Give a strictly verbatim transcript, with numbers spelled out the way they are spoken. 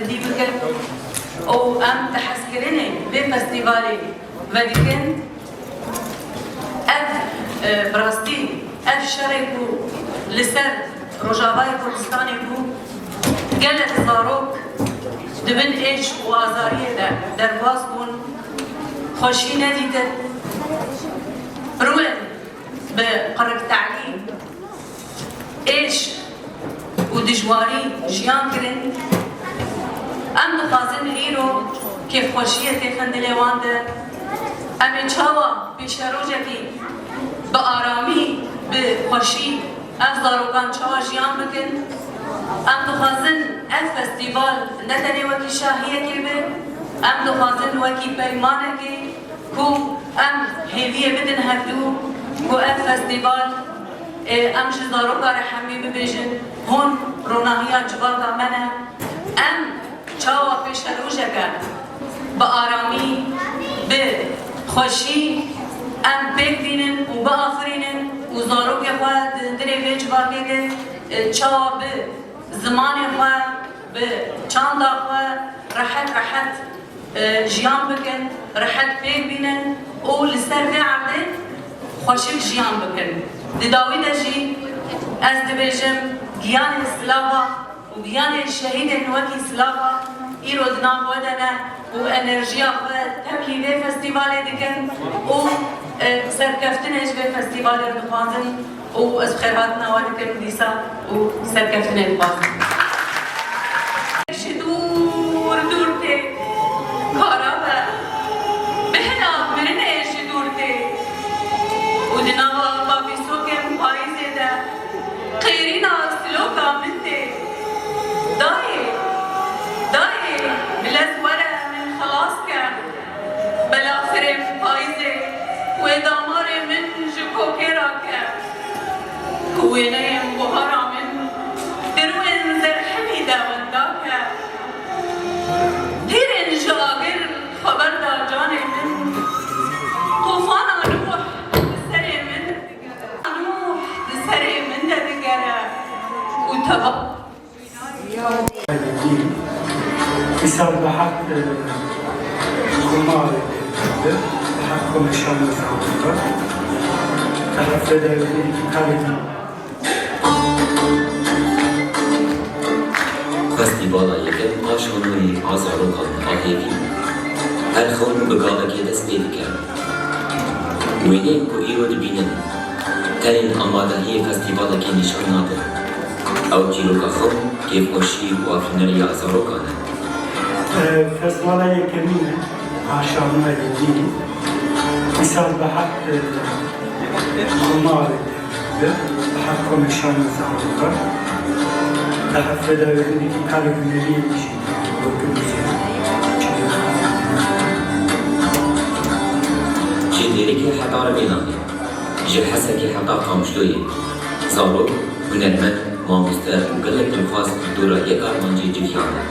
Dî bikin û em bi hezkirinê vê festîvalê vedikin. Ev, e, bi rastî ev şerê ku li ser Rojavayê Kurdistanê bû, gelek zarok di bin êş û azariyê de derbas bûn, xweşî nedîtin, rûyên bi qiriktalî, êş û dijwarî jiyan kirin. Em dixwazin îro kêfxweşiyekê xin dilê wan de. Em ê çawa pêşerojekî bi aramî, bi xweşî ev zarokan çawa jiyan bikin? Em dixwazin ev festîval ne tenê wekî şahiyekê be, em dixwazin wekî peymanekê ku em hêviyê bidin hevdû ku ev festîval, e, em ji zaroka re hemî bibêjin, hûn ronahiya civaka me ne. Em çawa pêşerojeke bi aramî, bi xweşî em pêk bînin û biafirînin û zarokê xwe di hundirê vê civakê de, e, çawa bi zimanê xwe, bi çanda xwe rehet rehet e, jiyan bikin, rehet pêk bînin û li ser vê erdê xweşik jiyan bikin. Di dawî de jî ez dibêjim, giyanê silava û giyanê şehîdên wekî silava îro di nav we de ne û enerjiya xwe tevlî vê festîvalê dikin û, e, serkeftinê ji vê festîvalê dixwazin. û ez bi xêrhatina we dikim dîsa û serkeftinê dixwazim. Ji dûr dûr tê, kara be, bihna mirinê ji dûr tê û di nava bavîsokên payîzê de qêrîna siloka min tê. Dayê, dayê, bi lez were min xelas ke. Belafirê payîzê wê damarê min ji kokê rake. Wêneyên buhara min di rûyên zerhemî de wenda ke. Hîrên ji agir xweber da canê min. Tufana Nûh di serê min digere. Nûh di serê min de digere û teva. Îsal bi heq, e, komarê bi heq komeşan zarokan. Bi heq fedayî kalê Festîvala yekem a şanoyê a zarokan a hêvî. Her xewn bi gavekê dest pê dike. Wêneyên ku îro dibînin, tenê amadehiyê festîvalekê nîşan nadin. Ew çîroka xewn, kêfxweşî û afirîneriya zarokan e. E, festîvala yekemîn e, a şanoyê dî. Îsal bi heq, e, komarê bi, bi heq komeşan zarokan. Bi heq fedayî hindekî karê hunerî jî. Ji Dêrikê heta Rivênanê, ji Hesekê heta Qamişloyê, zarok, hunermend, mamoste û gelek dilxwaz li dora yek armancê civiyane.